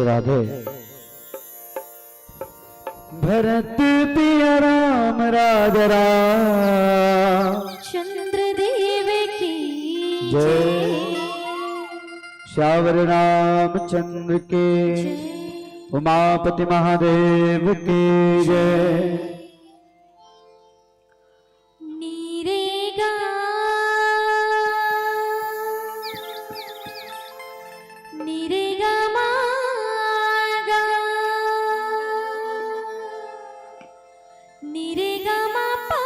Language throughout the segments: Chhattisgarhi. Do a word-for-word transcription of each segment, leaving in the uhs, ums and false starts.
राधे। भरत पिया राम राजा राम। चंद्र देव की जय। जय। श्यावर रामचंद्र के जय। उमापति महादेव की जय। निरेगा, निरेगा मागा, निरेगा मा पा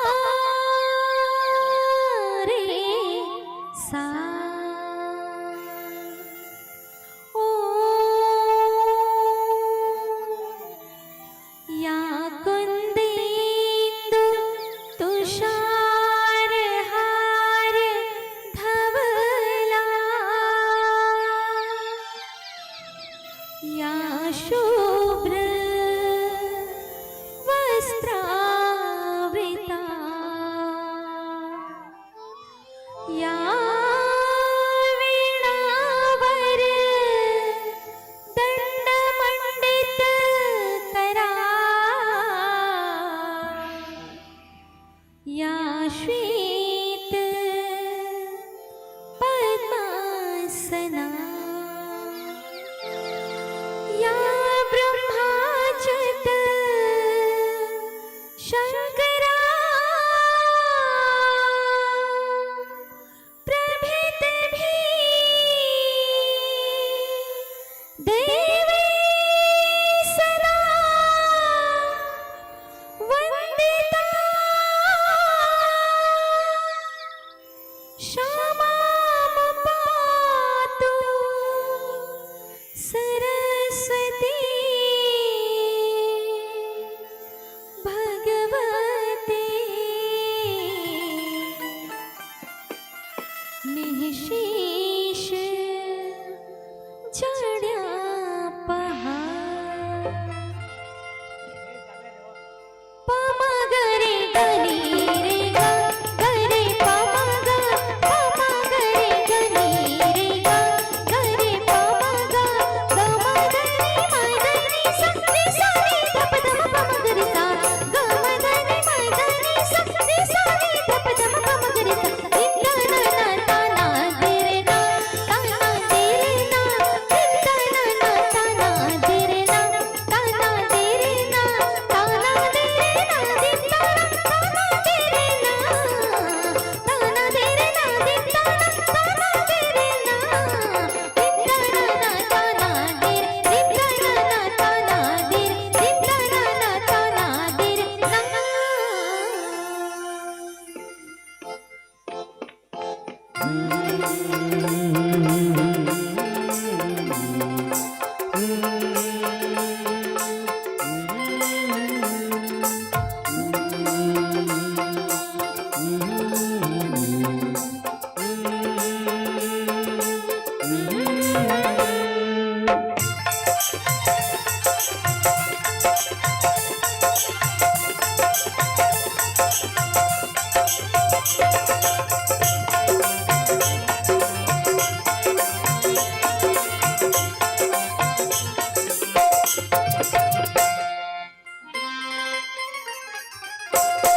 रे सा। ओ या कुंदेंदु तुषार हार धवला, या शुभ्र वस्त्रावृता, या वीणावर दंड मंडित करा, या श्वेत पद्मासना, या ब्रह्माचत शंकरा प्रभृत भी देवे सदा वंदिता। क्षमां पातु सरस्वती भगवती। निःशेष जाड्या पहा। पमा गरे गनी रे गा, गरे पमा गा, पमा गरे गनी रे गा, गरे पमा गा, गमा गरे मदनी सा, रे सा रे धप धम पमा गरे सा, गमा गरे मदनी सा, रे सा रे धप धम पमा गरे सा।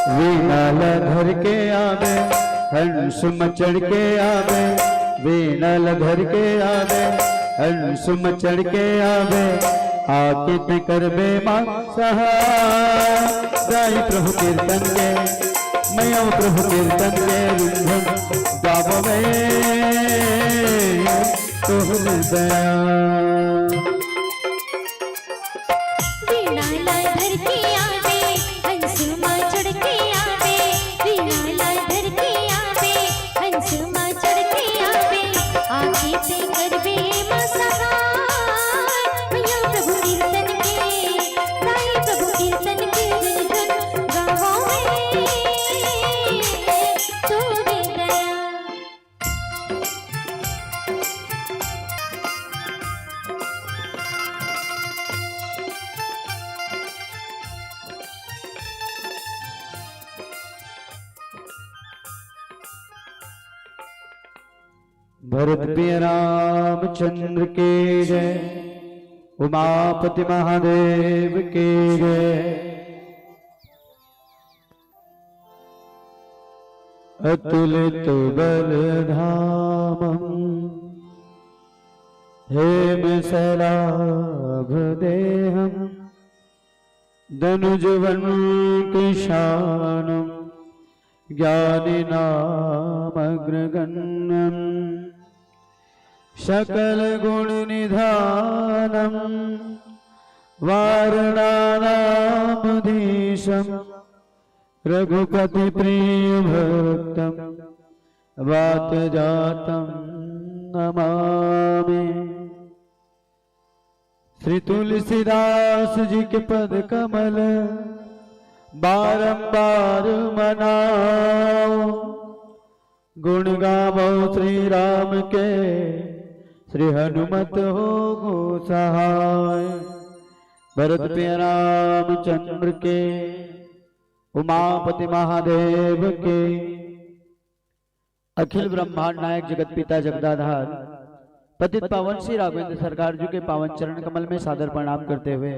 वीणा ल धर के आवे, हंस म चढ़ के आवे, वीणा ल धर के आवे, हंस म चढ़ के आवे, आके ते करबे मां सहाय। गाई प्रभु कीर्तन के, मैया प्रभु कीर्तन के, रिमझिम गावो में तोहर दया। वीणा ला धर के आवे, हंस मा चढ़ के आवे, वीणा ला धर के आवे, हंस मा चढ़ के आवे, आके ते करबे मां सहाय। मैया प्रभु कीर्तन के, गाई प्रभु कीर्तन के, रिमझिम गावो में तोहर दया। भरत प्रिय रामचंद्र के जय। उमापति महादेव की जय। अतुलित बल धामम हेम सैलाभ देहम दनुजवन कृशानम ज्ञानिनामग्रगण्यम सकल गुण निधानम वारणानामधीशम रघुपति प्रिय भक्तम वात जातम नमामि। श्री तुलसीदास जी के पद कमल बारंबार मनाओ। गुण गावो श्री राम के, श्री हनुमत हो गो सहाय। भरत प्रिय रामचंद्र के, उमापति महादेव के, अखिल ब्रह्मांड नायक जगत पिता जगदाधार पतित पावन श्री राघवेंद्र सरकार जी के पावन चरण कमल में सादर प्रणाम करते हुए,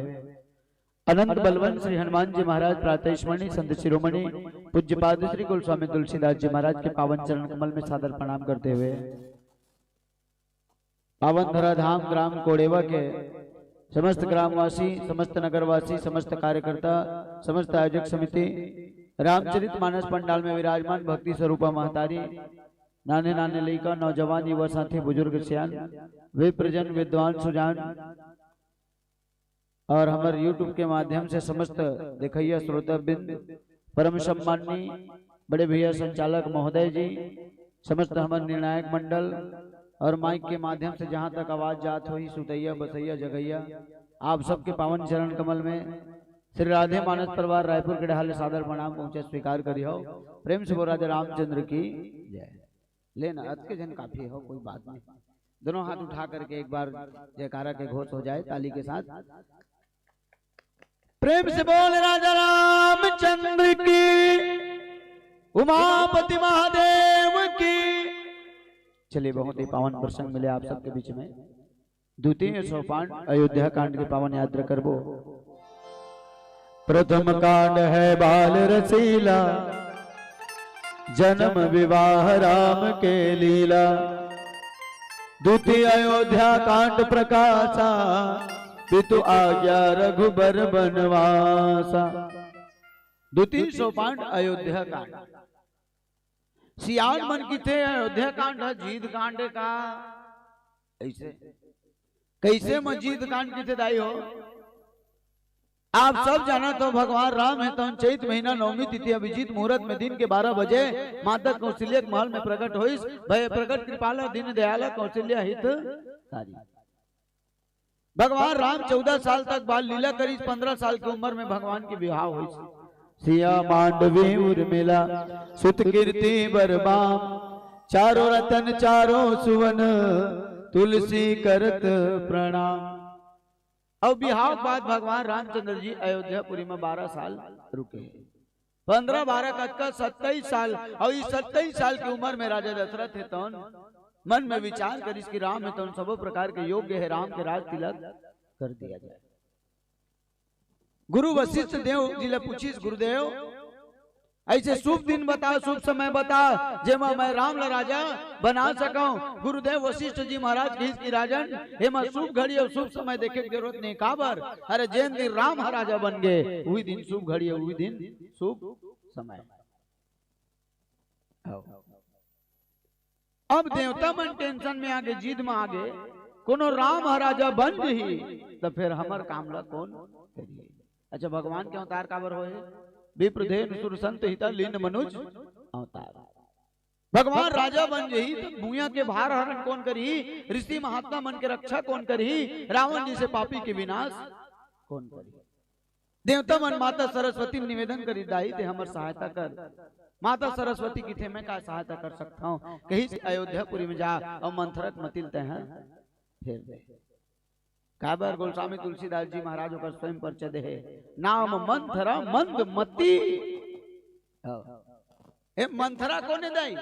अनंत बलवंत श्री हनुमान जी महाराज, प्रातः स्मरणीय संत शिरोमणि पूज्यपाद श्री गोस्वामी तुलसीदास जी महाराज के पावन चरण कमल में सादर प्रणाम करते हुए, पावन धरा धाम ग्राम कोड़ेवा के समस्त ग्रामवासी, समस्त नगरवासी, समस्त कार्यकर्ता, समस्त आयोजक समिति, रामचरित मानस पंडाल में विराजमान भक्ति स्वरूपा महतारी, नाने नाने लइका, नौजवान, युवा साथी, बुजुर्ग, सियान, विप्रजन, विद्वान, सुजान, और हमर YouTube के माध्यम से समस्त देखइया श्रोता बिंद, परम सम्माननीय बड़े भैया संचालक महोदय जी, समस्त हमर निर्णायक मंडल और माइक के माध्यम से जहां तक आवाज जात होही, सुतैया, बसैया, जगैया, आप सबके पावन चरण कमल में श्री राधे मानस परिवार रायपुर के डहार ले सादर प्रणाम पहुंचे, स्वीकार करिहो। प्रेम से बोल राजा रामचंद्र की जय। लेना, अतके जन काफी हो, कोई बात नहीं। दोनों हाथ उठा करके एक बार जयकारा के घोष हो जाए ताली के साथ। प्रेम से बोल राजा रामचंद्र की, उमापति महादेव की। चलिए, बहुत ही पावन प्रसंग मिले आप सबके बीच में। द्वितीय सोपान अयोध्या कांड के पावन यात्रा करबो। प्रथम कांड है बाल रसीला, जन्म विवाह राम के लीला। द्वितीय अयोध्या कांड प्रकाशा, पितु आज्ञा रघुबर बनवासा। द्वितीय सोपान अयोध्या कांड। सियान मन किथे अयोध्या कांड ह जीत कांड का। ऐसे कैसे म जीत कांड किथे दाई हो? आप सब जानत हो, भगवान राम हे तौन चैत महीना नवमी तिथि अभिजीत मुहूर्त में दिन के बारह बजे माता कौशल्या के महल में प्रकट होइस। भय प्रकट कृपाला दीन दयाला कौशल्या हितकारी। भगवान राम चौदह साल तक बाल लीला करिस, पन्द्रह साल के उम्र में भगवान के विवाह होइस। सिया मांडवी उर्मिला सुत कीर्ति बरबाम, चारों रतन चारों सुवन तुलसी करत प्रणाम। अब बिहाव के बाद भगवान रामचंद्र जी अयोध्यापुरी में बारह साल रुके। पन्द्रह बारह कतका, सत्ताईस साल। और इस सत्ताईस साल की उम्र में राजा दशरथ हे तौन मन में विचार करिस कि राम हे तौन सबो प्रकार के योग्य हे, राम के राज तिलक कर दिया जाए। गुरु वशिष्ठ देव जी ले पूछिस, गुरुदेव, ऐसे शुभ दिन बता, शुभ समय बता, जेमा मैं राम ला राजा बना सकौं। गुरुदेव वशिष्ठ जी महाराज कहिस कि राजन, एमा शुभ घड़ी और शुभ समय देखे के जरूरत नहीं। काबर? अरे, जेन दिन राम ह राजा बन गे, उही दिन शुभ घड़ी और उही दिन शुभ समय। आओ। अब देवता मन टेंशन में आगे, जिद में आगे, कोनो राम ह राजा बन जही, त फेर हमर काम ला कौन करिए? अच्छा, भगवान के अवतार काबर होए? विप्रधेनु सुर संत हिता लीन मनुज अवतार। भगवान राजा बन जही त भुइयां के भार हरण कौन करही? ऋषि महात्मा मन के रक्षा कौन करही? रावण जैसे पापी के विनाश कौन करही? देवता मन माता सरस्वती निवेदन करी, दाई ते हमर सहायता कर। माता सरस्वती किथे, मैं का सहायता कर सकता हूँ? कही से अयोध्यापुरी में जा और मंथरा के मतिल तैं ह फेर दे। काबर? गोस्वामी तुलसीदास जी महाराज ओकर स्वयं परिचय दे हे, नाम मंथरा मंद मती। हाँ। ए मंथरा कोने दाई?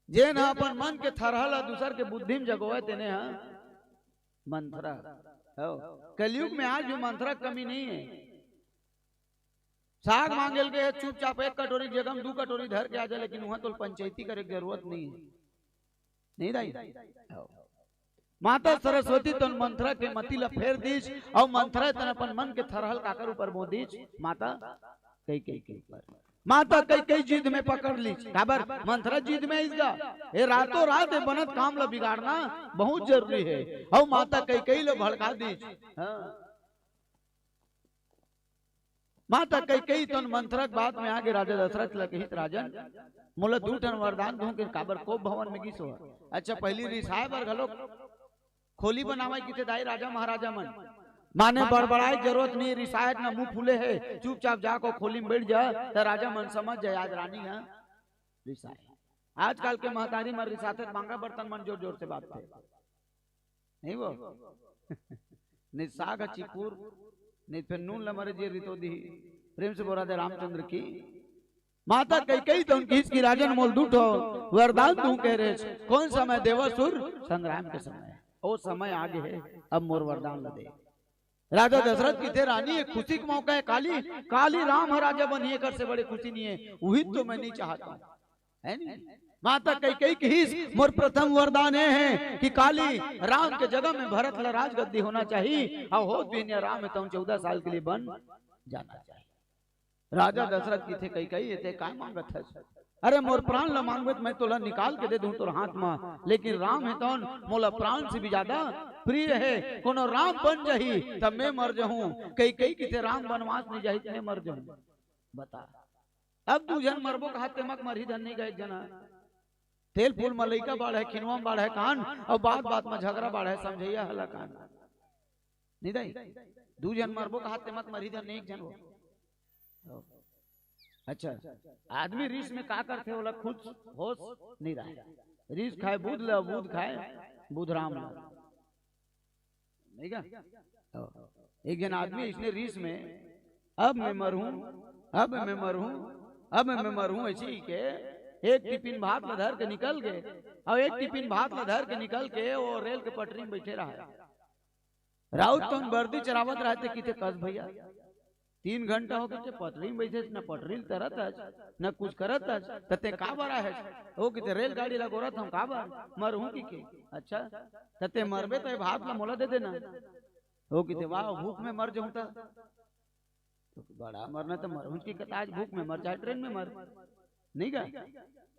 जेन ह अपन मन के थरहा ला दूसर के बुद्धि में जगोए, तेने ह मंथरा। हो, कलयुग में आज भी मंथरा के कमी नहीं है। साग मांगे ल गे हे, चुपचाप एक कटोरी के जगह में दू कटोरी धर के आ जा, लेकिन वहां तो पंचायती करे के जरूरत नहीं है। नहीं दाई? हो। माता सरस्वती तोन मंथरा के मति ला फेर दीस, अउ मंथरा तन अपन मन के थरहल काकर ऊपर बो दीस, माता कैकेयी के ऊपर। माता कैकेयी जिद में पकड़ लीस, काबर मंथरा जिद में आइस गा, ए रातों रात ए बनत काम ला बिगाड़ना बहुत जरूरी है। अउ माता कैकेयी ला भड़का दीस। हाँ। माता कैकेयी तोन मंथरा के बात में आगे राजा दशरथ ला कहिस, राजन, मोला दू ठन वरदान दूं कि काबर कोप भवन में गिस हो। अच्छा, पहली रिसाए बर घलो खोली बनावय किथे दाई राजा महाराजा मन। माने बड़बड़ाए के जरूरत नहीं, रिसाए के ना मुंह फूले हे, चुपचाप जाको खोली में बैठ जा, त राजा मन समझ जाए आज रानी ह रिसाए। आजकल के महतारी मन रिसाथे त मांगा बर्तन मन जोर जोर से बापथे। नहीं वो? नहीं साग ह चिपुर, नहीं फेर नून ल मरे जे रितो दिही। प्रेम से बोला दे रामचंद्र की। माता कैकेयी तोन कहिस कि राजन मोला दू ठो वरदान दूं कहे रहेस, कोन समय? देवासुर संग्राम के समय। ओ समय आगे हे, अब मोर वरदान ल दे। राजा दशरथ कहिथे, रानी, ये खुशी के मौका हे, काली, काली राम ह राजा बनही, एकर से बड़े खुशी नहीं हे, उही तो मैं नहीं चाहत हूं, है नहीं? माता कैकेयी कहिस, मोर प्रथम वरदान ये हे कि काली राम के जगह में भरत ला राजगद्दी होना चाहिए, अउ होत बिहनिया राम हे तउन चौदह साल के लिए बन जाना चाहिए। राजा दशरथ कहिथे, कैकेयी, ए ते काय मांगत हस? अरे, मोर प्राण ल मांगबे त मैं तोला निकाल के दे दूं तोर हाथ म, लेकिन राम हे तौन मोला प्राण से भी ज्यादा प्रिय हे। कोनो राम बन जाही त मैं मर जाहूं। कैकेयी कहिथे, राम बनवास नहीं जाही त मैं मर जाहूं। बता, अब दू झन मरबो कहा ते मक मरही धन नहीं गए एक जना। तेल फूल म लइका बाढ़े, खिनवा म बाढ़े कान, अउ बात बात म झगड़ा बाढ़े, समझइया हला कान। नहीं दाई, दू झन मरबो कहा ते मक मरही धन नहीं एक झन हो। अच्छा, आदमी रिस में का करथे, ओला खुद होश नहीं रहे। रिस खाए बुध ल, बुध खाए बुधराम ल। नहीं का? तो एक झन आदमी इसने रिस में, अब मैं मरहूं, अब मैं मरहूं, अब मैं मरहूं, ऐसी के एक टिफिन भात ल धर के निकल गे, अउ एक टिफिन भात ल धर के निकल के वो रेल के पटरी में बैठे रहा। राउत तौन बरदी चरावत रहते किथे, कस भैया, तीन घंटा हो गे पटरी में बैठे, न पटरी ल तरत हस, न कुछ करत हस, त ते का बर आहे? वो किथे, रेलगाड़ी ल गोरत हूं, का बर? मरहूं कि के। अच्छा, त ते मरबे त ए भात ल मोला दे देना। वो किथे, वाह, भूख में मर जाऊं त। तो बड़ा मरना त मरहूं कि कता, आज भूख में मर, चाहे ट्रेन में मर। नहीं का?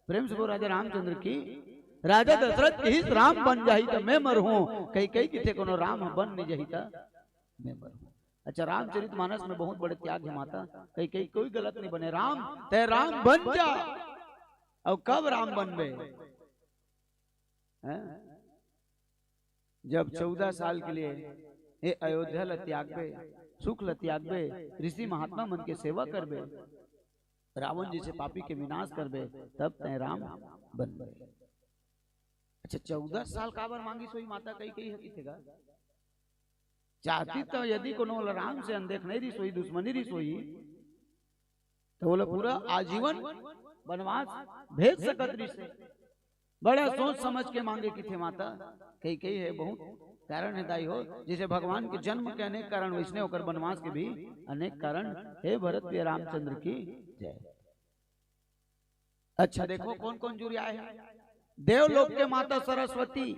प्रेम से बोल राजा रामचंद्र की। राजा दशरथ कहिस राम बन जाही त मैं मरहूं, कैकेयी कहिथे कोनो राम बन नहीं जाही त मैं मरहूं। अच्छा, रामचरित मानस में बहुत बड़े त्याग हे माता, कैकेयी कोई गलत नहीं बने, राम, ते राम बन जा। अउ कब राम बनबे? हैं? जब चौदह साल के लिए ए अयोध्या ल त्यागबे, सुख ल त्यागबे, ऋषि महात्मा मन के सेवा करबे, रावण जैसे पापी के विनाश करबे, तब तैं राम बनबे। अच्छा, चौदह साल काबर मांगिस होही माता कैकेयी ह किथे गा? चाहती त यदि कोनो ल राम से अनदेख नहीं रिस होही, दुश्मनी रिस होही, त ओला पूरा आजीवन बनवास भेज सकत रिस हे। बड़ा सोच समझ के मांगे किथे माता, कैकेयी हे बहुत कारण हे दाई हो, जैसे भगवान के जन्म के अनेक कारण, वैसने ओकर बनवास के भी अनेक कारण हे। भरत प्रिय रामचंद्र की जय। अच्छा, देखो कौन कौन जुरिया हे। देवलोक के माता सरस्वती,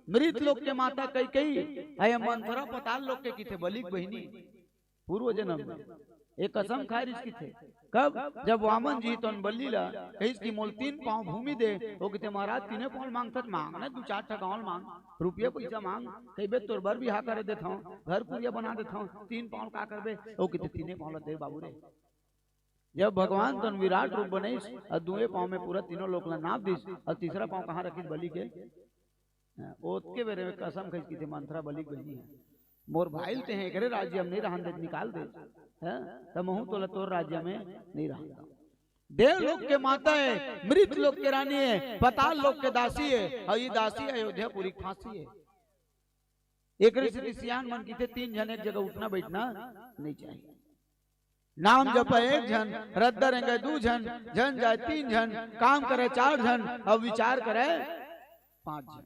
मृत लोक के माता कैकेयी, अउ ये मंथरा पताल लोक के किथे बलि के बहिनी। पूर्व जन्म में एक कसम खाए रिस किथे। कब? जब वामन जी तोन बलि ला कहिस कि मोल तीन पांव भूमि दे, वो किथे, महाराज, तीने पांव मांगथस, मांग ना, दू चार ठा गांव मांग, रुपया पैसा मांग, कहिबे तोर बर बिहा करे देथंव, घर कुरिया बना देथंव, तीन पांव का करबे? वो किथे, तीने पांव ला दे बाबू रे। जब भगवान तोन विराट रूप बनइस अउ दुए पांव में पूरा तीनों लोक ला नाप दिस अउ तीसरा पांव कहां रखिस? बलि के। हाँ, ओतके बेरे में कसम खइस किथे, मंथरा बलि के बहिनी हे, मोर भाई ल तें एकरे राज्य में नहीं रहन दे, निकाल दे, हैं? त महूं तोला तोर राज्य में नहीं रहन दे। देवलोक के माता हे, मृत लोक के रानी हे, पताल लोक के दासी हे, अउ ये दासी अयोध्यापुरी के फांसी हे। एकरे सेती सियान मन किथे तीन झन एक जगह उठना बैठना नहीं चाहिए। नाम जपय एक झन, रद्दा रेंगय दू झन, झन जाय तीन झन, काम करय चार झन, अउ विचार करय पांच झन।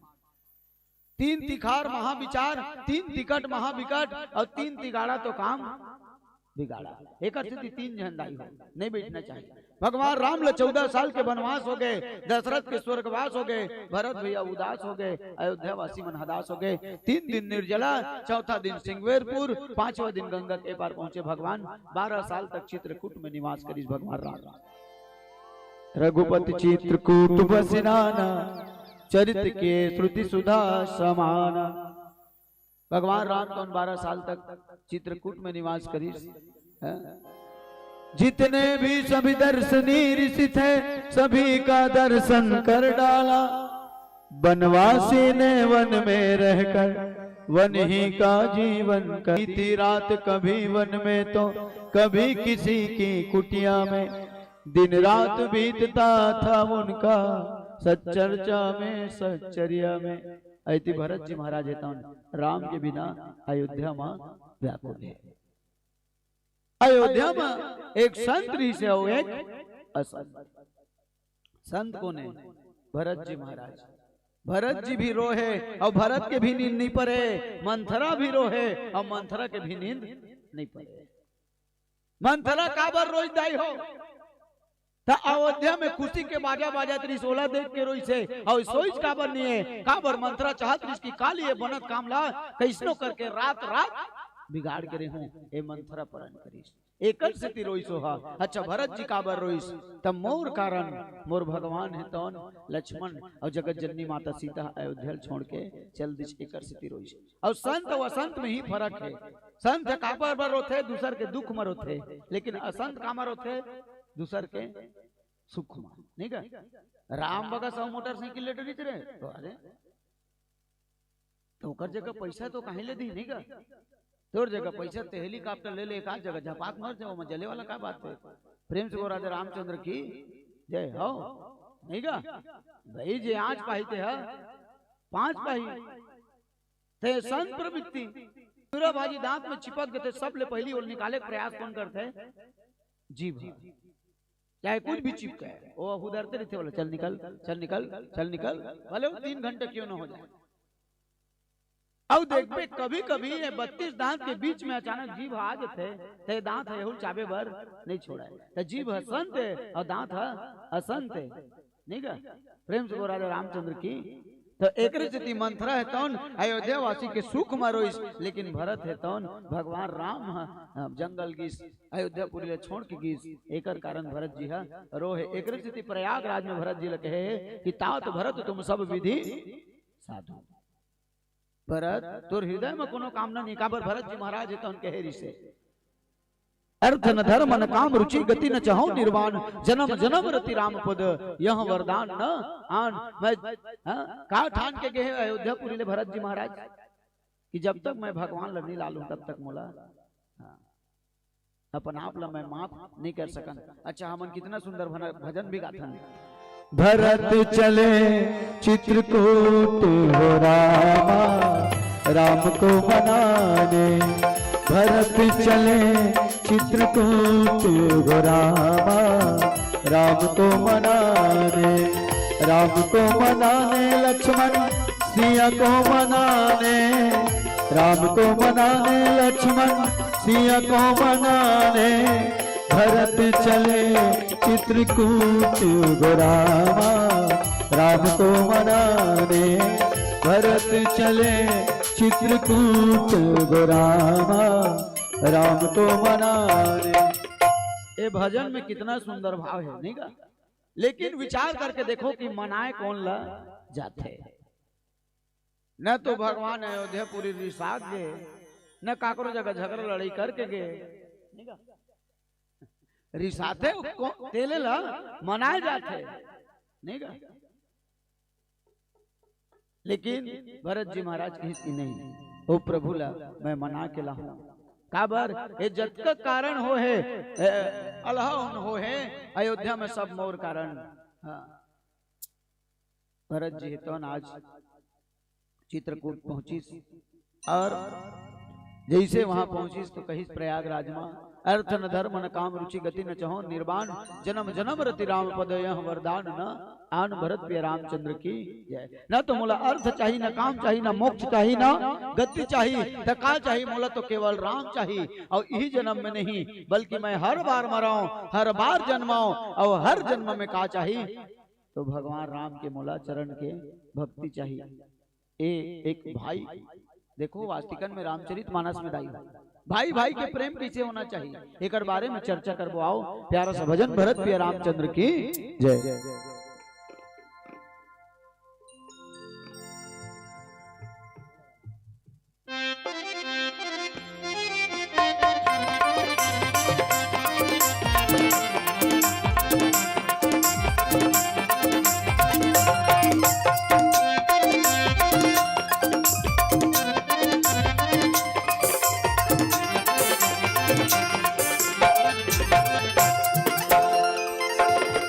तीन तिखार महाविचार, तीन तिकट महाविकट अउ तीन तिगाड़ा तो काम बिगाड़ा। एकर सेती तीन झन दाई हो, नहीं बैठना चाहिए। भगवान राम ल चौदह साल के वनवास हो गए, दशरथ के स्वर्गवास हो गए, भरत भैया उदास हो गए, अयोध्या वासी मन हदास हो गए। तीन दिन निर्जला, चौथा दिन सिंगवेरपुर, पांचवा दिन गंगा के पार पहुंचे भगवान। बारह साल तक चित्रकूट में निवास करिस भगवान राम। रघुपति चित्रकूट बसि नाना, चरित के श्रुति सुधा समाना। भगवान राम तो बारह साल तक चित्रकूट में निवास करिस, हैं? जितने भी सभी दर्शनी ऋषि थे, सभी का दर्शन कर डाला। वनवासी ने वन में रहकर वन ही का जीवन कर, बीती रात कभी वन में तो कभी किसी की कुटिया में। दिन रात बीतता था उनका सच्चर्चा में, सच्चर्या में। अइति भरत जी महाराज हे तौन राम के बिना अयोध्या म व्याकुल हे। अयोध्या म एक संत रिहिसे अउ एक असंत। संत कोन हे? भरत जी महाराज। भरत जी भी रोहे अउ भरत के भी नींद नहीं परे, मंथरा भी रोहे अउ मंथरा के भी नींद नहीं परे। मंथरा काबर रोइस दाई हो? त अयोध्या में खुशी के बाजा बाजत रिहिस, ओला देख के रोइस हे। अउ सोइस काबर नहीं हे? काबर मंथरा चाहत रिहिस कि काली ये बनत काम ला कइसनो करके रात रात बिगाड़ के रहूं, ए मंथरा परान करिस। एकर सेती रोइस ओहा। अच्छा, भरत जी काबर रोइस? त मोर कारण, मोर भगवान हे तौन लक्ष्मण अउ जगत जननी माता सीता अयोध्या ल छोड़ के चल दिस, एकर सेती रोइस। अउ संत अउ असंत में ही फरक हे। संत ह काबर बर रोथे? दूसर के दुख म रोथे। लेकिन असंत कामा रोथे? दूसर के सुख म, नहीं का? राम बगा सौ मोटरसाइकिल ले डरिस रे, तो अरे, तो ओकर जगह पैसा तो काहे ले दी, नहीं का? तोर जगह पैसा ते हेलीकॉप्टर ले ले, एक आध जगह झपाक मर जाओ, मैं जले वाला का बात है? प्रेम से बोल राजा रामचंद्र की जय हो, नहीं का? भाई जे आज पाही ते है, पांच पाही। ते संत प्रवृत्ति, पूरा भाजी दांत में चिपक गए थे, सबले पहली ओल निकाले के प्रयास कौन करते? जीभ। चाहे कुछ भी चिपके, वो उधरते रहते बोले, "चल निकल, चल निकल, चल निकल," भले वो तीन घंटे क्यों ना हो जाए। अब देखबे, कभी-कभी ये बत्तीस दांत के बीच में अचानक जीभ आ जाते, ते दांत है, एहू चाबे बर नहीं छोड़ा है। तो जीभ ह संत है और दांत है असंत है। नहीं का? प्रेम से बोल राजा रामचंद्र की। तो एकरे सेती मंथरा हे तौन अयोध्या वासी के सुख म रोइस, लेकिन भरत हे तौन भगवान राम ह, अ, जंगल गिस, अयोध्यापुरी ल छोड़ के गिस, एकर कारण भरत जी ह रोहे। एकरे सेती प्रयागराज में भरत जी ल कहे हे कि तात भरत तुम सब विधि साधु। भरत, तोर हृदय में कोनो काम न नहीं, काबर भरत जी महाराज हे तौन कहे रिहिसे, अर्थ न धर्म न काम रुचि गति न चाहो निर्वाण, जन्म जन्म रति राम पद, यह वरदान न आन। मैं, हाँ, का ठान के गए अयोध्यापुरी ले भरत जी महाराज कि जब तक मैं भगवान ल नहीं लालूं तब तक मोला, हाँ, अपन आप ल मैं माफ नहीं कर सकन। अच्छा, हमन कितना सुंदर भन-, भजन भी गाथन। भरत चले चित्रकूट हो रामा, राम को मनाने। भरत चले चित्रकूट हो रामा, राम को मनाने। राम को मनाने लक्ष्मण सिया को मनाने, राम को मनाने लक्ष्मण सिया को मनाने। भरत चले चित्रकूट हो रामा, राम को मनाने। भरत चले चित्रकूट हो रामा, राम को मनाने। ये भजन में कितना सुंदर भाव है, नहीं का? लेकिन विचार करके देखो कि मनाए कौन ला जाथे। न तो भगवान अयोध्यापुरी रिसात गे, न काकरो जगह झगड़ा लड़ाई करके गे, नहीं का? रिसाथे को-, तेले ला मनाए जाथे, नहीं का? लेकिन भरत जी महाराज कहिस कि नहीं, ओ प्रभु ला मैं मना के लाहूं। काबर? ये जतका कारण हो हे, ए, अलहा उन हो हे, अयोध्या में सब मोर कारण। हाँ। भरत जी हे तौन आज चित्रकूट पहुंचिस और जइसे वहां पहुंचिस तो कहिस प्रयागराज म, अर्थ न धर्म न काम रुचि गति न चहो निर्वाण, जन्म जन्म रति राम पद यह वरदान न, आन भरत प्रिय रामचंद्र की जय। न तो मोला अर्थ चाही, न काम चाही, न मोक्ष चाही, न गति चाही, त का चाही? मोला तो केवल राम चाही। अउ इही जन्म में नहीं, बल्कि मैं हर बार मरंव, हर बार जन्मंव, अउ हर जन्म में का चाही? तो भगवान राम के मोला चरण के भक्ति चाही। ए एक भाई, देखो, वास्तिकन में रामचरित मानस में दाई, भाई भाई के प्रेम कइसे होना चाहिए, एकर बारे में चर्चा करबो। आओ, प्यारा सा भजन, भरत प्रिय रामचंद्र की जय।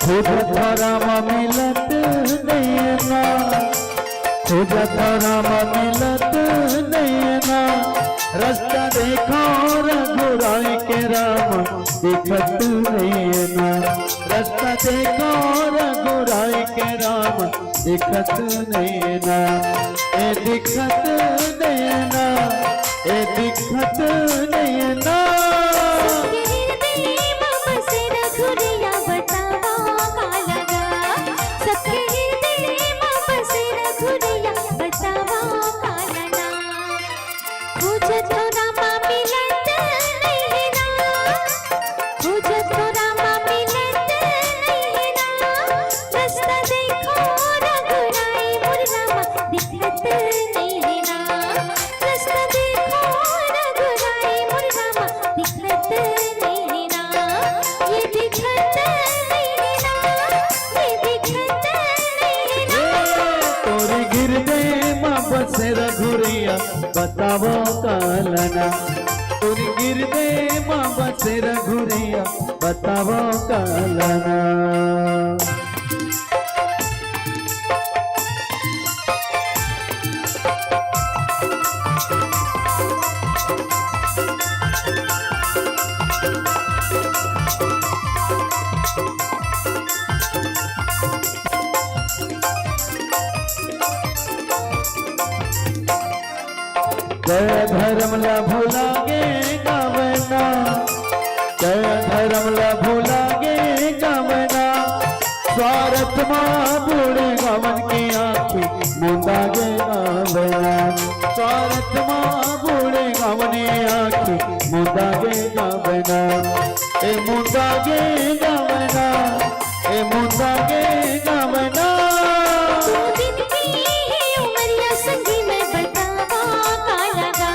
खोजत राम मिलत नैना, खोजत राम मिलत नैना, रस्ता देखो रघुराई के राम दिखत नैना, रस्ता देखो रघुराई के राम दिखत नैना, ए दिखत नैना, ए दिखत नैना। सबके हृदय म बसे रघुरैया बतावा का लगा, सबके हृदय म बसे रघुरैया बतावा का लगा। खोजत रामा मिलत नैना, खोजत रामा मिलत नैना, रस्ता देखो रघुराई मोर रामा दिखत नैना, रस्ता देखो रघुराई मोर रामा दिखत नैना, ये दिखत नैना, ये दिखत नैना। तोर हृदय म बसे रघुरैया बतावो का लना, तोर हृदय म बसे रघुरैया बतावो का लना। जय धर्म ला भुला गे गावना, जय धर्म ला भुला गे गावना, स्वार्थ मा बूड़े गावन के आँखी मुंदा गे गावना, स्वार्थ मा बूड़े गावन के आँखी मुंदा गे गावना, ए मुंदा गे गावना, ए मुंदा गे गावना। दू दिन के ही उमरिया संगी मैं बतावा का लगा,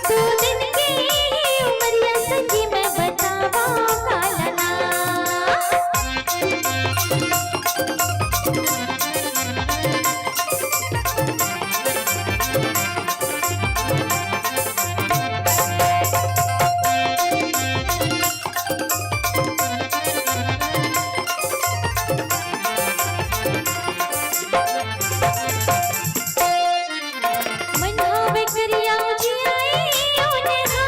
दू दिन के ही उमरिया संगी मैं बतावा का लगा। मन हवे करिया उजियाई ओने हा,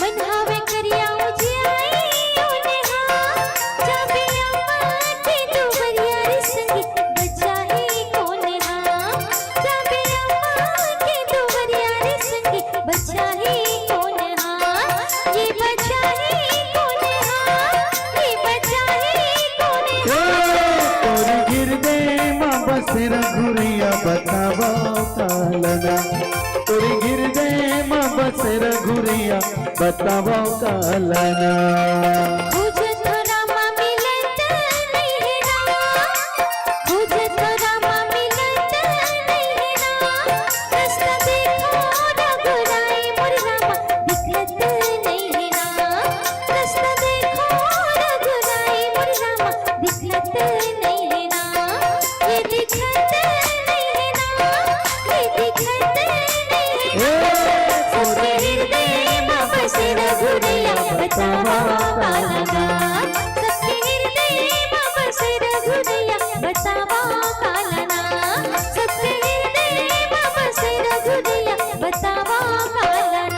मन हवे करिया उजियाई ओने हा, जाबे अम्मा के दुवरिया रे संगी बचाही कोने हा, जाबे अम्मा के दुवरिया रे संगी बचाही कोने हा, ये बचाही कोने हा, ये बचाही कोने हा। ए, तोर हृदय मा बसे रघुरैया बतावा का लना, तोर हृदय मा बसे रघुरैया बतावा का लना। खोजत रामा मिलत नैना, खोजत रामा मिलत नैना, रस्ता देखो रघुराई मोर रामा दिखत नैना, रस्ता देखो रघुराई मोर रामा दिखत नैना, ये दिखत नैना, ये दिखत नैना। ए, सबके हृदय मा बसे रघुरैया बतावा का लना, सबके हृदय मा बसे रघुरैया बतावा का लना, सबके हृदय मा बसे रघुरैया बतावा का लना।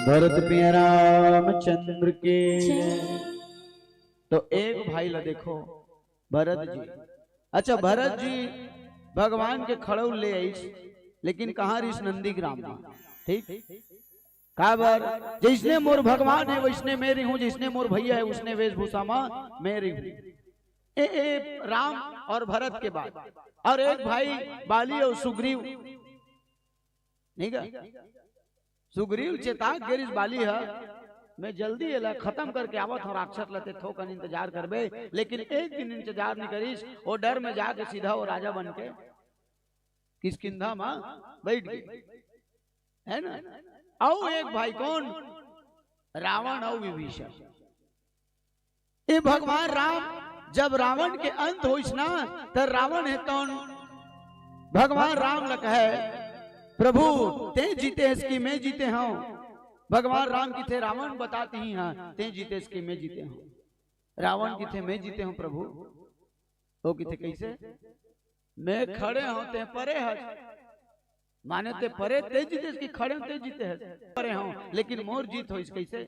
भरत पिया रामचंद्र के। तो एक भाई ला देखो, भरत जी। अच्छा, भरत जी भगवान के खड़उल ले आइस, लेकिन कहाँ रिहिस? नंदीग्राम में। ठीक, काबर? जइसने मोर भगवान हे, वइसने मैं रहिहूँ, जइसने मोर भइया हे, उसने वेशभूषा में मैं रहिहूँ। ए, ए, राम अउ भरत के बात। अउ एक भाई बाली अउ सुग्रीव, नहीं गा? सुग्रीव चेता गे रिहिस बाली ह, "मैं जल्दी एला खतम करके आवत हँव, राक्षस ला, तें थोकन इंतजार करबे।" लेकिन एक दिन इंतजार नइ करिस, ओ डर में जाके सीधा ओ राजा बन के किष्किंधा में बइठ गे, हे ना? अउ एक भाई कोन? रावण अउ विभीषण। ए भगवान राम, जब रावण के अंत होइस ना, त रावण हे तौन भगवान राम ल कहे, "प्रभु, तें जीते हस कि मैं जीते हँव?" भगवान राम किथे, "रावण बता तिही, हाँ, तें जीते हस कि मैं जीते हँव?" रावण किथे, "मैं जीते हँव प्रभु।" ओ किथे, "कइसे?" "मैं खड़े हँव, तें परे हस।" माने तें परे, तें जीते हस कि खड़े हँव, तें जीते हस? परे हँव, लेकिन मोर जीत होइस कइसे?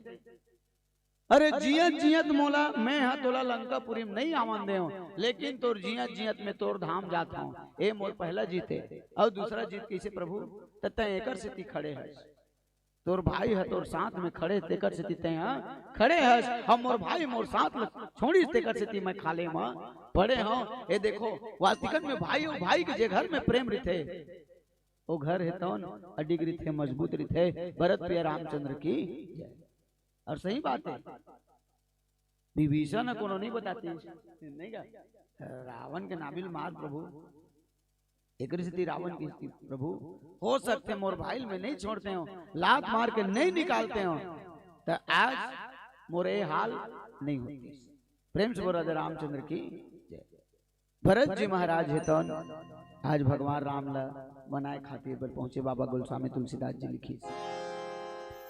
"अरे जियत जियत मोला, मैं हा तोला लंकापुरी में नइ आवन देंव, लेकिन तोर जियत जियत में तोर धाम जात हँव। ए मोर पहला जीत हे।" अउ दूसरा जीत कइसे प्रभु? "त तें एकर सेती खड़े हस, तोर भाई ह तोर साथ में खड़े, तेकर सेती तें हा खड़े हस। अउ मोर भाई मोर साथ ल छोड़िस, तेकर सेती मैं खाल्हे म पड़े हँव।" ए देखो, वास्तिकन में भाई अउ भाई के जे घर में प्रेम रहिथे, ओ घर हे तौन अडिग रहिथे, मजबूत रहिथे। भरत पिया रामचंद्र की जय। अउ सही बात हे, विभीषण ह कोनो नइ बतातिस, नहीं गा? रावण के नाबिल मार प्रभु, एकरे सेती रावण किथे, "प्रभु, हो सकथे मोर भाई ल मैं नइ छोड़ते हँव, लात मार के नइ निकालते हँव, त आज मोर ए हाल नइ होतिस।" प्रेम से बोल राजा रामचंद्र की जय। भरत जी महाराज हे तौन आज भगवान राम ला मनाए खातिर बर पहुंचे। बाबा गोस्वामी तुलसीदास जी लिखिस,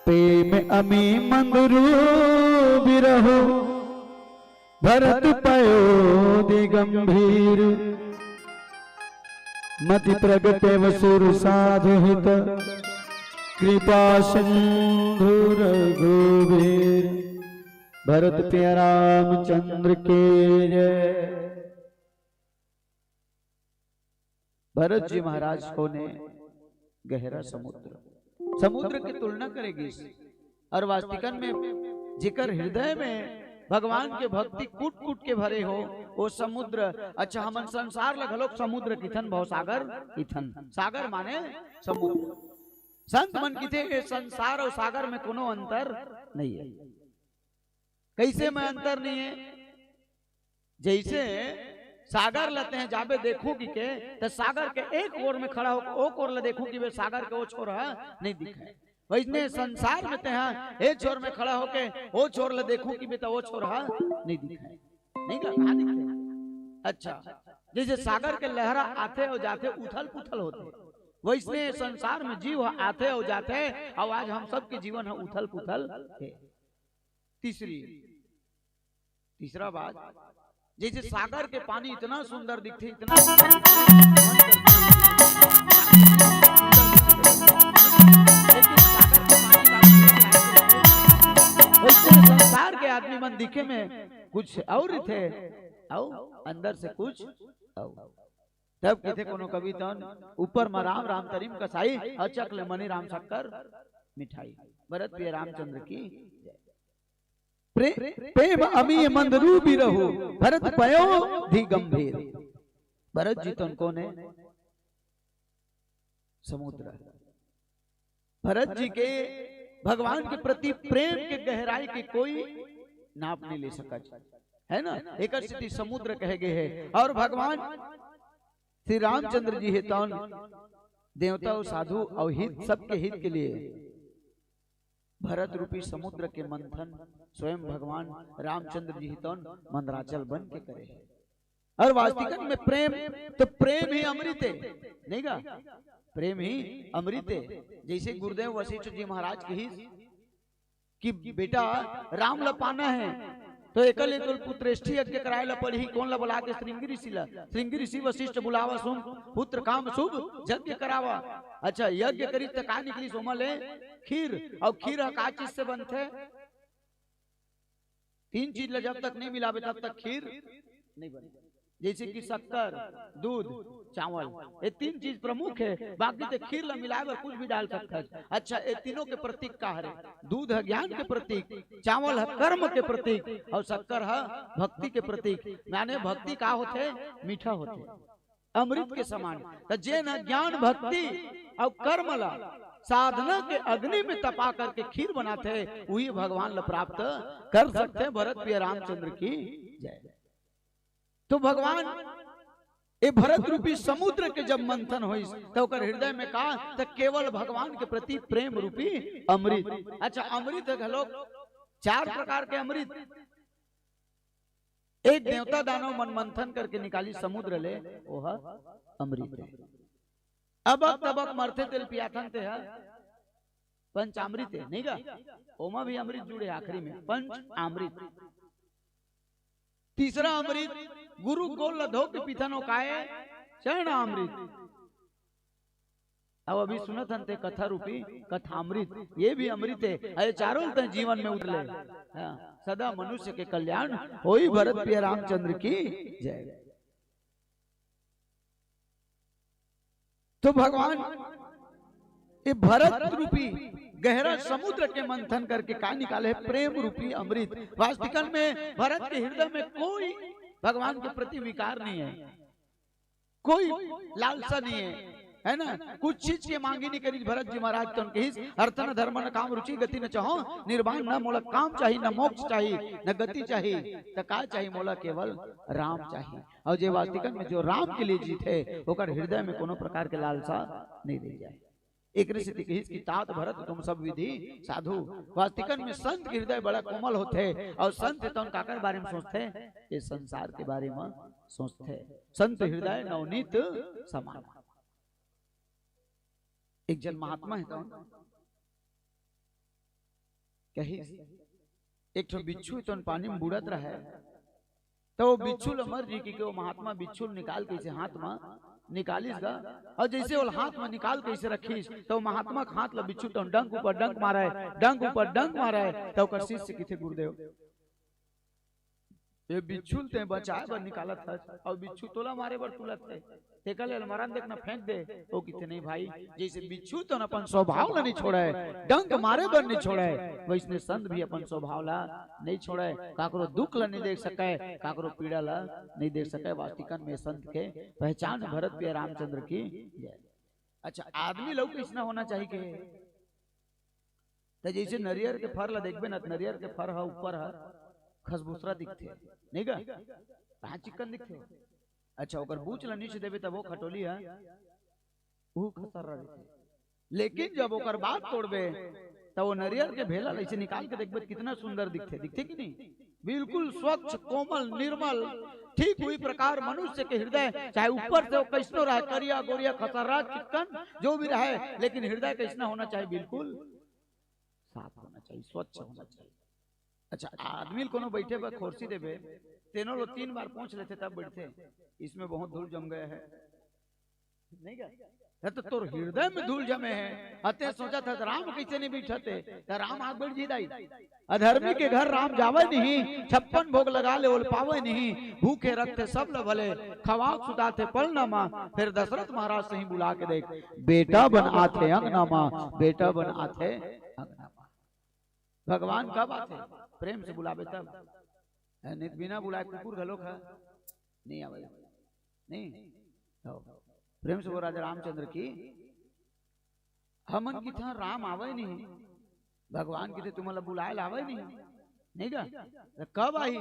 "प्रेम अमी मंद रूप बिरहो, भरत पयो दिगंभीर। मति प्रगटे व सुर साधु हित, कृपा सिंधु रघुबीर।" भरत पिया रामचंद्र के जय। भरत जी महाराज कोन हे? गहरा समुद्र। समुद्र के तुलना करे गिस। अउ वास्तिकन में जेकर हृदय में भगवान के भक्ति कूट-कूट के भरे हो, ओ समुद्र। अच्छा, हमन संसार ल घलोक समुद्र किथन, भवसागर किथन। सागर माने समुद्र। संत मन किथे, ए संसार अउ सागर में कोनो अंतर नइ हे। कइसे में अंतर नइ हे? जइसे सागर ल तें जाबे देखहू कहिके, त सागर के एक ओर में खड़ा होके ओ कोर ल देखहू कहिबे, सागर के ओ छोर ह नइ दिखय। वइसने संसार में तें ए छोर में खड़ा होके ओ छोर ल देखहू कहिबे, त ओ छोर ह नइ दिखय। नहीं गा, कहाँ दिखथे? अच्छा, जइसे सागर के लहरा आथे अउ जाथे, उथल पुथल होथे, वइसने संसार में जीव ह आथे अउ जाथे, अउ आज हम सबके जीवन ह उथल पुथल हे। तीसरी तीसरा बात, जइसे सागर के पानी इतना सुंदर दिखथे, इतना सुंदर दिखथे, मन करथे, लेकिन सागर के पानी का वइसे संसार के आदमी मन दिखे में कुछ अउ रहिथे, अउ अंदर से कुछ अउ। तब किथे कोनो कवि तौन, "ऊपर म राम राम तरी म कसाई, अचक ले मनी राम शक्कर मिठाई।" भरत पिया रामचंद्र की जय। प्रे-, प्रेम अमी मंद रूप बिरहो, भरत पयो दिगंभीर। भरत जी तौन कोन हे? समुद्र। भरत जी के भगवान के प्रति प्रेम के गहराई के कोई नाप नइ ले सकत, हे ना? एकर सेती समुद्र कहे गे हे। अउ भगवान श्री रामचंद्र जी हे तौन देवता अउ साधु अउ हित, सबके हित के लिए भरत रूपी समुद्र के मंथन स्वयं भगवान रामचंद्र जी ही तौन मंदराचल बन के करे हे। अउ वास्तिकन में प्रेम, त प्रेम ही अमृत हे, नहीं गा? प्रेम ही अमृत हे। जइसे गुरुदेव वशिष्ठ जी महाराज कहिस कि बेटा, राम ल पाना हे, त एकर ले तोर पुत्रेष्टि यज्ञ कराए ल पड़ही। कोन ल बला के? श्रृंगी ऋषि ल। श्रृंगी ऋषि वशिष्ठ बुलावा सुम, पुत्र काम शुभ यज्ञ करावा। अच्छा, यज्ञ करिस त का निकलिस? ओमा ले खीर। अउ खीर ह का चीज से बनथे? तीन चीज ला जब तक नहीं मिलाबे, तब तक खीर नहीं बने। जैसे कि शक्कर, दूध, चावल, ये तीन चीज प्रमुख हे। बाकी ते खीर ला मिलाए बर कुछ भी डाल सकत हस। अच्छा, ये तीनों के प्रतीक का हरे? दूध ह ज्ञान के प्रतीक, चावल ह कर्म के प्रतीक, अउ शक्कर ह भक्ति के प्रतीक। माने भक्ति का होथे? मीठा होथे, अमृत के समान। त जेन ह ज्ञान, भक्ति अउ कर्म ला साधना के अग्नि में तपा करके खीर बनाथे, उही भगवान ला प्राप्त कर सकथे। भरत प्रिय रामचंद्र की जय। तो भगवान ए भरत रूपी समुद्र के जब मंथन होइस, त ओकर हृदय में का? त केवल भगवान के प्रति प्रेम रूपी अमृत। अच्छा, अमृत घलोक चार प्रकार के अमृत। एक देवता दानव मन मंथन करके निकालिस समुद्र ले, ओह अमृत हे। अबक तबक मरथे तेला पियाथन, ते ह पंचामृत हे, नहीं गा? ओमा भी अमृत जुड़े आखिरी में, पंच अमृत। तीसरा अमृत गुरु गोल ल धो के पीथन, ओ काय? चरणामृत। अब अभी सुनत हन ते कथा रूपी कथामृत, ये भी अमृत हे। अरे चारों तैं जीवन में उतरले। हाँ, सदा मनुष्य के कल्याण होई। भरत प्रिय रामचंद्र की जय। तो भगवान ये भरत रूपी गहरा समुद्र के मंथन करके का निकाले हे? प्रेम रूपी अमृत। वास्तविकन में भरत के हृदय में कोई भगवान के प्रति विकार नहीं हे, कोई लालसा नहीं हे, है ना? कुछ चीज के मांगी नहीं करिस भरत जी महाराज। तो कहिस, "अर्थ न धर्म न काम रुचि गति न चाहौं, निर्वाण न मोला काम चाही, न मोक्ष चाही, न गति चाही, त का चाही मोला? केवल राम चाही।" अउ जे वास्तविकन में जो राम के लिए जीथे, ओकर हृदय में कोनो प्रकार के लालसा नहीं रह जाए। एकरे सेती कहिस कि तात भरत तुम सब विधि साधु। वास्तविकन में संत के हृदय बड़ा कोमल होथे, अउ संत तौन काकर बारे में सोचथे? ये संसार के बारे में सोचथे। संत हृदय नवनीत समान। एक जन महात्मा हे तौन कहिस, एक ठो बिच्छू तौन पानी में बुड़त रहे, त वो बिच्छू ल मर जी कि, कि वो महात्मा बिच्छू ल निकाल के अइसे हाथ म निकालिस गा, अउ जइसे वो हाथ म निकाल के अइसे रखिस, त वो महात्मा के हाथ ल बिच्छू तौन डंक ऊपर डंक मारे, डंक ऊपर डंक मारे, त ओकर शिष्य किथे, "गुरुदेव, ये बिच्छू ल तैं बचाए बर निकालत हस, अउ बिच्छू तोला मारे बर तुलत हे, तेकर ले मरन दे न, फेंक दे।" वो किथे, "नहीं भाई, जइसे बिच्छू तौन अपन स्वभाव ल नहीं छोड़े, डंक मारे बर नहीं छोड़े, वइसने संत भी अपन स्वभाव ल नहीं छोड़े, काकरो दुख ल नहीं देख सके, काकरो पीड़ा ल नहीं देख सके।" वास्तविकन में संत के पहचान। भरत प्रिय रामचंद्र की जय। अच्छा, आदमी ल कइसना होना चाहिए के? त जइसे नरियर के फर ल देखबे न, त नरियर के फर ह ऊपर ह खसबूसरा दिखथे, नहीं गा? कहाँ चिक्कन दिखथे। अच्छा, ओकर बूच ल नीचे देबे, तब वो खटोली ह, वो खसर्रा दिखथे। लेकिन जब ओकर बाद तोड़बे, त वो नरियर के भेला ल अइसे निकाल के देखबे, त कितना सुंदर दिखथे, दिखथे कि नहीं? बिल्कुल स्वच्छ, कोमल, निर्मल। ठीक उही प्रकार मनुष्य के हृदय, चाहे ऊपर से वो कइसनो रहे, करिया, गोरिया, खसर्रा, चिक्कन, जो भी रहे, लेकिन हृदय कइसना होना चाहिए? बिल्कुल साफ होना चाहिए, स्वच्छ होना चाहिए। अच्छा, आदमी ल कोनो बइठे बर खोरसी देबे, तेनो ल तीन बार पोंछ लेथे तब बइठथे, "इसमें बहुत धूल जम गया है।" नहीं गा? त तोर हृदय में धूल जमे हे, अते सोचत हस, "राम कइसे नहीं बइठत हे?" त राम आग बइठ जी दाई। अधर्मी के घर राम जावय नहीं, छप्पन भोग लगा ले ओल पावय नहीं, भूखे रखथे सब ल भले, खवात सुताथे पलना मा, फेर दशरथ महाराज सही बुला के देख, बेटा बन आथे अंगना मा, बेटा बन आथे अंगना मा। भगवान कब आथे? प्रेम से बुलाबे तब। नहीं त बिना बुलाए कुकुर घलो खा नहीं आवे। नहीं? हो। प्रेम से बोल, राजा रामचंद्र की। हमन किथे राम आवय नहीं, भगवान किथे तुमन ला बुलाए ला आवय नहीं, नहीं गा? त कब आही?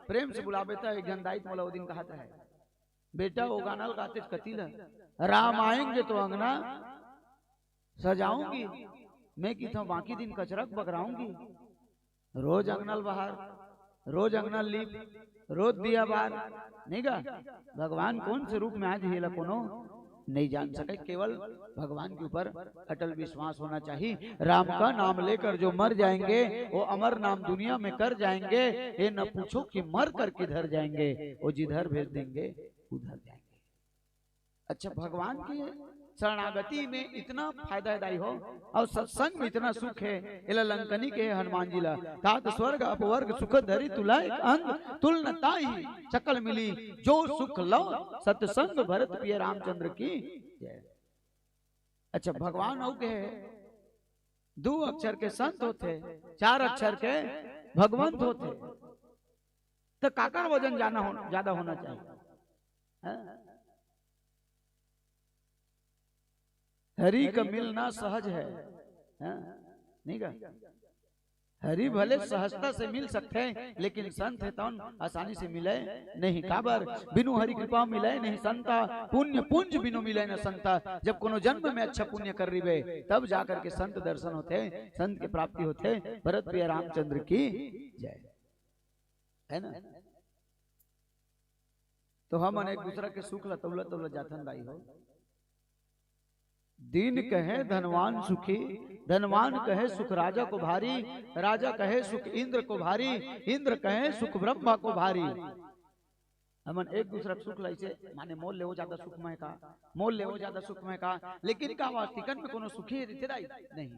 प्रेम से बुलाबे त एक झन दाई त मोला वो दिन कहत रहे, "बेटा, वो गाना ल गातेस कति ल, 'राम आएंगे तो अंगना सजाऊंगी, मैं किथे बाकी दिन कचरा बगराऊंगी।'" रोज अंगना ल बहार, रोज अंगना ल लीप, रोज दिया बार, नहीं गा? भगवान कौन से रूप में आ जाही, एला कोनो नहीं जान सके। केवल भगवान के ऊपर अटल विश्वास होना चाहिए। "राम का नाम लेकर जो मर जाएंगे, वो अमर नाम दुनिया में कर जाएंगे। ये न पूछो कि मर कर किधर जाएंगे, वो जिधर भेज देंगे उधर जाएंगे।" अच्छा, भगवान के शरणागति में इतना फायदादायी हो, अउ सत्संग में इतना सुख हे। एला लंकनी कहे हनुमान जी ला, तात स्वर्ग अपवर्ग सुख धरि तुला एक अंग, तुल न ताहि सकल मिली, जो सुख लो सत्संग भरत पिय रामचंद्र की जय। अच्छा, भगवान अउ कहे, दू अक्षर के संत होथे, चार अक्षर के भगवंत होथे, त काकर वजन जाना हो, ज्यादा होना चाहिए? हाँ? हरि का मिलना सहज है, हाँ? नहीं का? हरि भले सहजता से मिल सकथे, लेकिन संत हे तौन आसानी से मिले नहीं। काबर? बिनु हरि कृपा मिले नहीं संता, पुण्य पुंज बिनु मिले न संता। जब कोनो जन्म में अच्छा पुण्य कर रिबे, तब जा करके संत दर्शन होथे, संत के प्राप्ति होथे। भरत प्रिय रामचंद्र की जय। है ना? तो हमन एक दूसरा के सुख ला तौला तौला जाथन दाई हो। दीन कहे धनवान सुखी, धनवान कहे सुख राजा को भारी, राजा कहे सुख इंद्र को भारी, इंद्र कहे सुख ब्रह्मा को भारी। हमन एक दूसरा के सुख ला इसे माने मोल लेवो ज्यादा सुख में का, मोल लेवो ज्यादा सुख में का, लेकिन का वास्तिकन में कोनो सुखी रहिथे दाई? नहीं।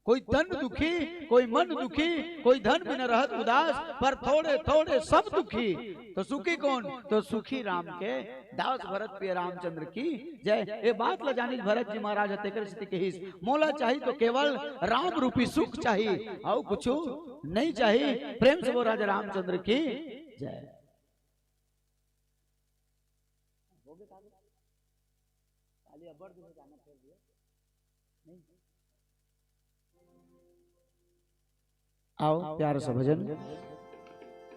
कोई तन दुखी, कोई मन दुखी, कोई धन बिना रहत उदास, पर थोड़े थोड़े सब दुखी। तो सुखी कौन? तो सुखी राम के दास। भरत प्रिय रामचंद्र की जय। ये बात ला जानिस भरत जी महाराज ह, तेकर सेती कहिस, मोला चाही तो केवल राम रूपी सुख चाही, अउ कुछु नहीं चाही। प्रेम से बोल राजा रामचंद्र की जय। आओ, प्यारा सा भजन।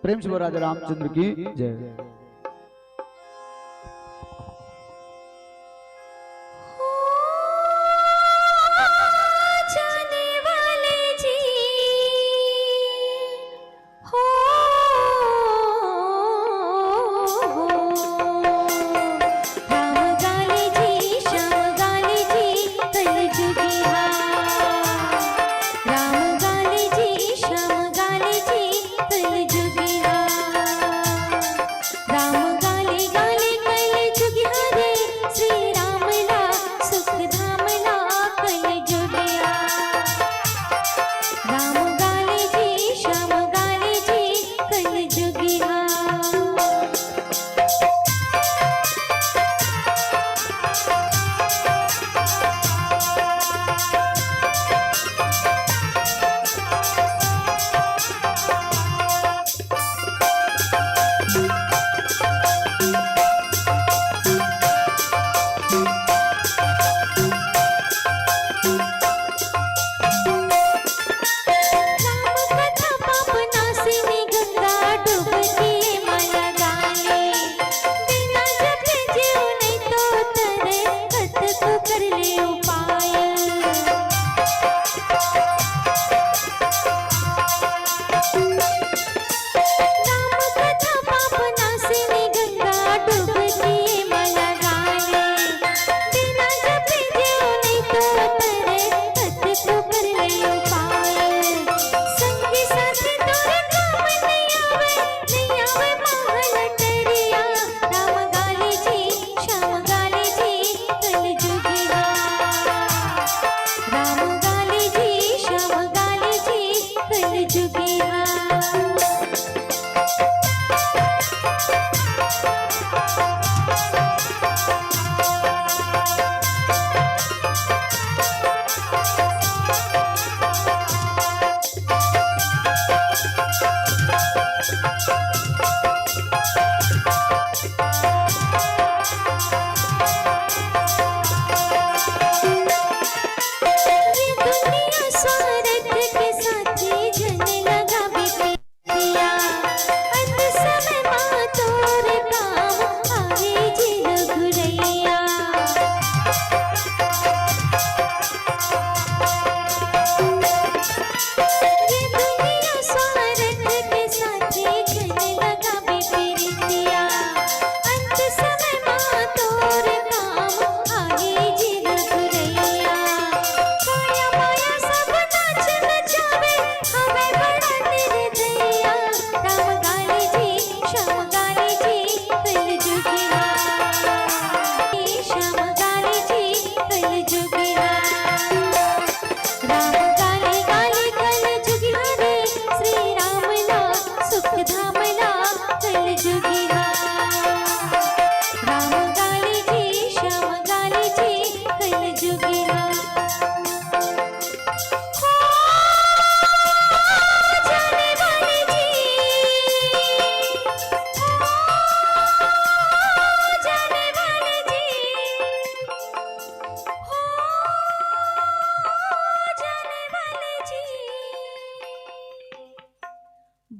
प्रेम से बोल राजा रामचंद्र की जय। हो जाने वाले जी, हो, हो। राम गाले जी, श्याम गाले जी, कल जुगिया। राम गाले जी, श्याम गाले जी, कल जुगिया।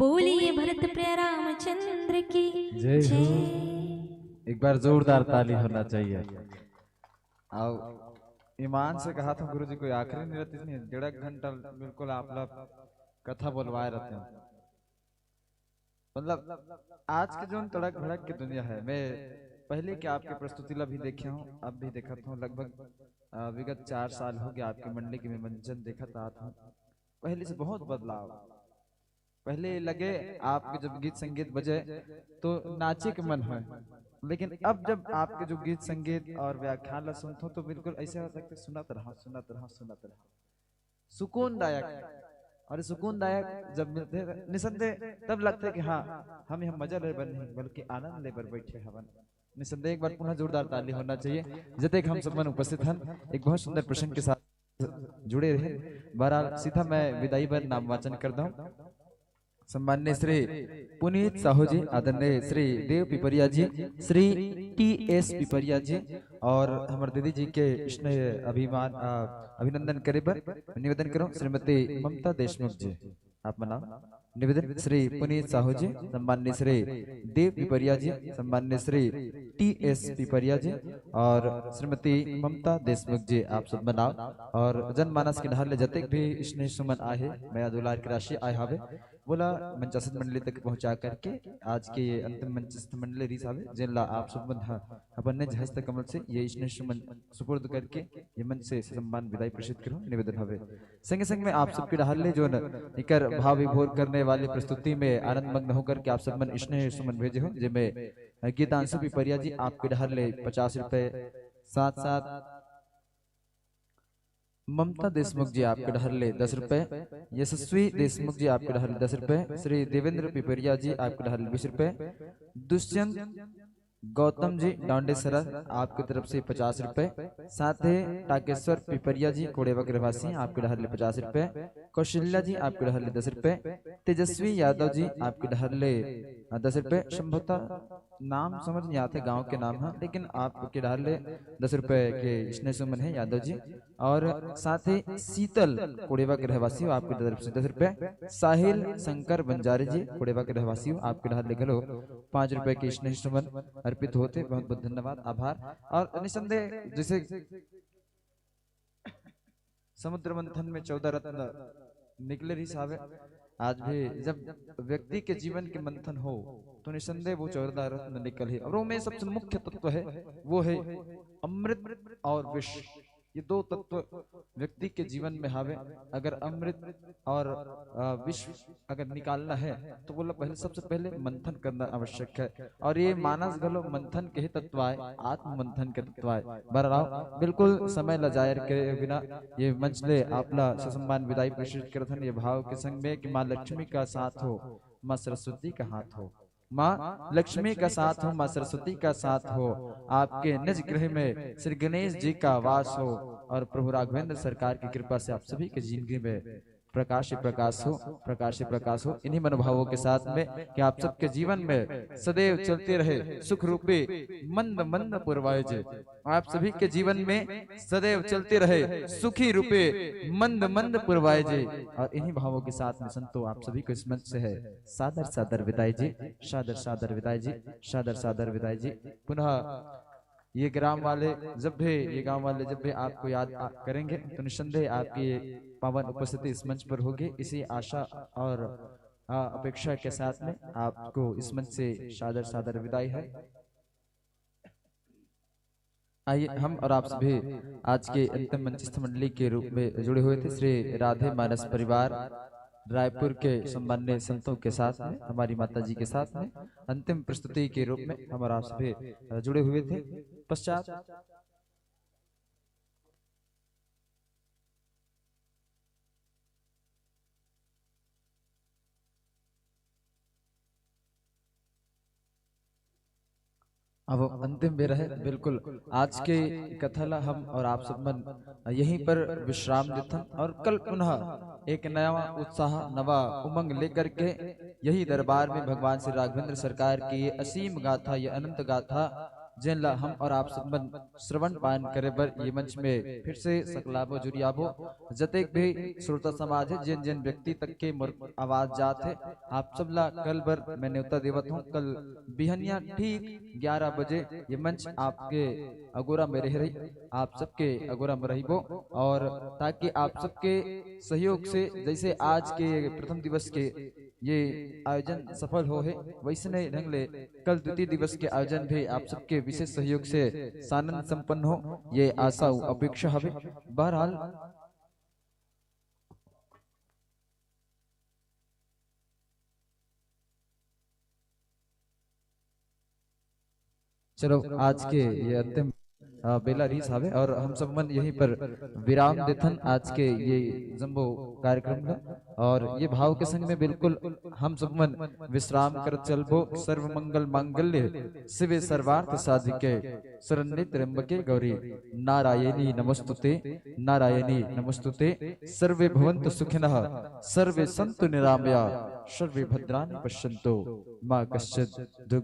बोलिए भरत प्रिय रामचंद्र की जय हो। जय। एक बार जोरदार ताली होना चाहिए। आओ, ईमान से कहा था गुरु जी, कोई आखिरी नहीं रहती थी, डेढ़ एक घंटा बिल्कुल आप लोग कथा बोलवाए रहते हैं। मतलब, आज के जो तड़क भड़क की दुनिया है, मैं पहले के आपके प्रस्तुति ला भी देखे हूँ, अब भी देखत हूँ, लगभग, अ, विगत चार साल हो गया आपके मंडली के मैं मंचन देखत आत हूँ। पहले से बहुत बदलाव। पहले लगे आपके जब गीत संगीत बजे तो नाचे के मन होय, लेकिन अब जब आपके जो गीत संगीत और व्याख्यान ला सुनत हूँ तो बिल्कुल ऐसे होता है कि सुनत रहा, सुनत रहा, सुनत रहा। सुकूनदायक। और सुकूनदायक जब मिलते हैं, निसंदेह तब लगता है कि हाँ, हम यहाँ मजा ले बर नहीं, बल्कि आनंद ले बर बैठे हवन। निसंदेह एक बार पुनः जोरदार ताली होना चाहिए, जतेक हम सब मन उपस्थित हन, एक बहुत सुंदर प्रसंग के साथ जुड़े रहे। बहरहाल, सीधा मैं विदाई बर नाम वाचन कर दूं। सम्माननीय श्री पुनीत साहू जी, आदरणीय श्री देव पिपरिया जी, श्री टी एस पिपरिया जी और हमर दीदी जी के स्नेह अभिमान, अ, अभिनंदन करे बर निवेदन करूं श्रीमती ममता देशमुख जी। आप मन ला निवेदन, श्री पुनीत साहू जी, सम्माननीय श्री देव पिपरिया जी, सम्माननीय श्री टी एस पिपरिया जी और श्रीमती ममता देशमुख जी, आप सब मन ला और जनमानस के डहर ले जतेक भी स्नेह सुमन आए हे, मया दुलार के राशि आए हावे, वोला मंचासीन मंडली तक पहुंचा करके आज के ये अंतिम मंचासीन मंडली रीस हावे, जेन ला आप सब मन ह अपन निज हस्त कमल से ये स्नेह सुमन सुपुर्द करके ये मंच से सम्मान विदाई प्रेषित करो, निवेदन हवे। संगे संग में आप सबके डहर ले जोन इकर भाव विभोर करने वाली प्रस्तुति में आनंद मग्न होकर के आप सब मन स्नेह सुमन भेजे हो, जेमे गीतांशु पिपरिया जी आपके डहर ले पचास रुपए, साथ साथ ममता देशमुख जी आपके डहर ले दस रुपए, यशस्वी देशमुख जी आपके डहर ले दस रुपए, श्री देवेंद्र पिपरिया जी आपके डहर ले बीस रुपए, दुष्यंत गौतम जी डांडेसरा आपकी तरफ से पचास रुपए, साथ ही टाकेश्वर पिपरिया जी कोड़ेवा के रहवासी आपके डहर ले पचास रुपए, कौशल्या जी आपके डहर ले दस रुपए, तेजस्वी यादव जी आपके डहर ले, अ, दस रुपए। संभवतः नाम समझ नहीं आते गांव के नाम है, लेकिन आपके डहर ले दस रुपए के स्नेह सुमन है यादव जी। और साथ ही शीतल कोड़ेवा के रहवासी हो, आपकी तरफ से दस रुपए, साहिल शंकर बंजारे जी कोड़ेवा के रहवासी हो, आपके डहर ले घलो पाँच रुपए के स्नेह सुमन अर्पित होते। बहुत बहुत धन्यवाद, आभार। और निसंदेह जैसे समुद्र मंथन में चौदह रत्न निकले रहिस हावे, आज भी जब व्यक्ति के जीवन के मंथन हो तो निसंदेह वो चौदह रत्न निकल ही। और वो में सबसे मुख्य तत्व है, वो है अमृत और विष। ये दो तत्व व्यक्ति के जीवन में हावे। अगर अमृत और, अ, विष अगर निकालना है तो बोला पहले, सबसे पहले मंथन करना आवश्यक है। और ये मानस घलो मंथन के ही तत्व आय, आत्म मंथन के तत्व आय। बहरहाल, बिल्कुल समय ल जाया के बिना ये मंच ले आपला ससम्मान विदाई प्रेषित करथन ये भाव के संग में कि माँ लक्ष्मी का साथ हो, माँ सरस्वती का हाथ हो। माँ लक्ष्मी का साथ हो, माँ सरस्वती का साथ हो, आपके निज गृह में श्री गणेश जी का वास हो और प्रभु राघवेंद्र सरकार की कृपा से आप सभी की जिंदगी में प्रकाश ही प्रकाश हो, प्रकाश ही प्रकाश हो। इन्हीं मनोभावों के साथ में कि आप सबके जीवन में सदैव चलते रहे सुख रूपी मंद मंद पुरवाए जी। आप सभी के जीवन में सदैव चलते रहे सुखी रूपे मंद मंद पुरवाए जी। और इन्हीं भावों के साथ में संतो, आप सभी को इस मंच से है सादर सादर विदाई जी, सादर सादर विदाई जी, सादर सादर विदाई जी। पुनः ये ग्राम वाले जब भी, ये गांव वाले जब भी आपको याद आ-, करेंगे तो निसंदेह आपकी ये पावन उपस्थिति इस मंच पर होगी। इसी आशा और, आ, अपेक्षा के साथ में आपको इस मंच से सादर सादर विदाई है। आइए, हम और आप सभी आज के अंतिम मंचस्थ मंडली के रूप में जुड़े हुए थे श्री राधे मानस परिवार रायपुर के सम्माननीय संतों के साथ में, हमारी माता जी के साथ में अंतिम प्रस्तुति के रूप में हम और आप सभी, अ, जुड़े हुए थे। पश्चात अब अंतिम बेरा है, बिल्कुल। आज के कथा ला हम और आप सब मन यहीं पर विश्राम देथन और कल पुनः एक नया उत्साह, नवा उमंग लेकर के यही दरबार में भगवान श्री राघवेंद्र सरकार की ये असीम गाथा, ये अनंत गाथा जेन ला हम और आप सब मन श्रवण पान करे बर ये मंच में फिर से सकलाबो जुरियाबो। जतेक भी श्रोता समाज है, जेन जेन व्यक्ति तक के मोर आवाज जात है, आप सब ला कल बर मैं न्योता देवत हूँ। कल बिहनिया ठीक ग्यारह बजे ये मंच आपके अगोरा में रह रही, आप सबके अगोरा में रहिबो। और ताकि आप सबके सहयोग से जैसे आज के प्रथम दिवस के ये आयोजन सफल हो है, वैसने ढंग ले कल द्वितीय दिवस के आयोजन भी आप सबके विशेष सहयोग से सानंद संपन्न हो, ये आशा अउ अपेक्षा हवे। बहरहाल, चलो, आज के ये अंतिम, अ, बेला रिहिस हवे और हम सब मन यहीं पर विराम देथन आज के ये जम्बो कार्यक्रम ला। और ये भाव के संग में बिल्कुल हम सब मन विश्राम कर चलबो। सर्व मंगल मांगल्य शिवे सर्वार्थ साधिके शरण्ये त्र्यंबके गौरी नारायणी नमस्तुते, नारायणी नमस्तुते। सर्वे भवन्तु सुखिनः, सर्वे सन्तु निरामया, सर्वे भद्राणि पश्यन्तु, मा कश्चित् दुःख